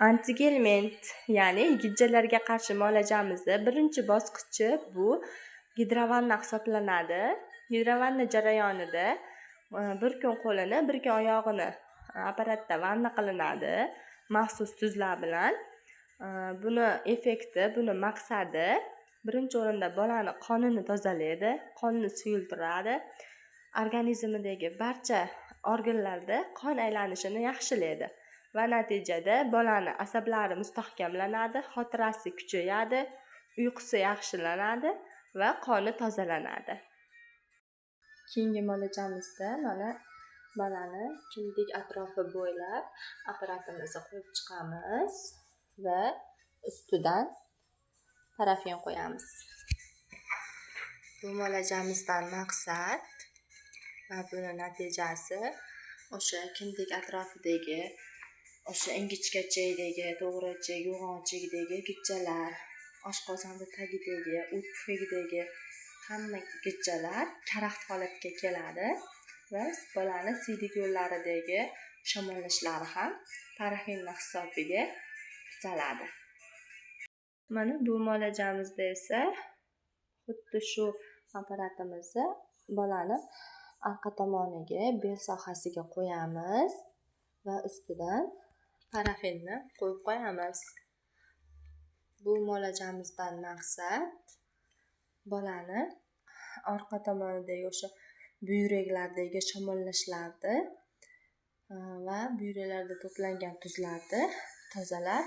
Antigelmint, ya'ni gijjalarga qarshi muolajamizni birinchi bosqichi bu gidrovanna hisoblanadi. Gidrovanna jarayonida bir kun qo'lini, bir kun oyog'ini apparatda vanna qilinadi maxsus tuzlar bilan. Buni effekti, buni maqsadi birinchi o'rinda bolani qonini tozalaydi, qonni suyultiradi, organizmidagi barcha organlarda qon aylanishini yaxshilaydi va natijada bolani asablari mustahkamlanadi, xotirasi kuchayadi, uyqusi yaxshilanadi va qoni tozalanadi. Keyingi muolajamizda mana bolani kindik atrofi bo'ylab apparatimizni qo'yib chiqamiz va ustidan parafin qo'yamiz. Bu muolajamizdan maqsad va buni natijasi o'sha kindik atrofidagi o'sha ingichka ichakdagi, to'g'ri ichak, yo'g'on ichakdagi gijjalar, oshqozonni tagidagi, o't pufagidagi hamma gijjalar karaxt holatga keladi va bolani siydik yo'llaridagi shamollashlari ham parafinni hisobiga tuzaladi. Mana bu muolajamizda esa xuddi shu apparatimizni bolani orqa tomoniga, bel sohasiga qo'yamiz va ustidan parafinni qo'yib qo'yamiz. Bu muolajamizdan maqsad bolani orqa tomonidagi o'sha buyraklardagi shamollashlarni va buyraklarda to'plangan tuzlarni tozalab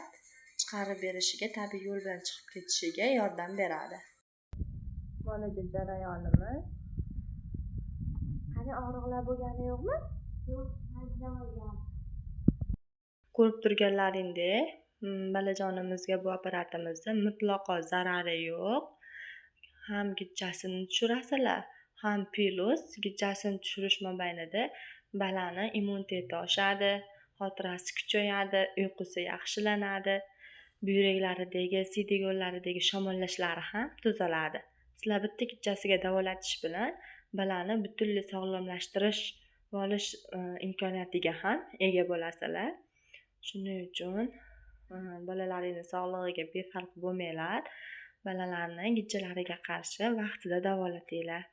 chiqarib berishiga, tabiiy yo'l bilan chiqib ketishiga yordam beradi. Muolaja jarayonimiz. Qani, og'riqlar bo'lgani yo'qmi? Yo'q, mazza bo'lyapti. Ko'rib turganlaringdek, bolajonimizga bu apparatimizni mutlaqo zarari yo'q. Ham gijjasini tushirasizlar, ham plyus gijjasini tushirish mobaynida bolani immuniteti oshadi, xotirasi kuchayadi, uyqusi yaxshilanadi, buyraklaridagi, siydik yo'llaridagi shamollashlari ham tuzaladi. Sizlar bitta gijjasiga davolatish bilan bolani butunlay sog'lomlashtirish va olish imkoniyatiga ham ega bo'lasizlar. Shuning uchun bolalaringni sog'lig'iga befarq bo'lmanglar. Bolalarni gijjalariga qarshi vaqtida davolatinglar.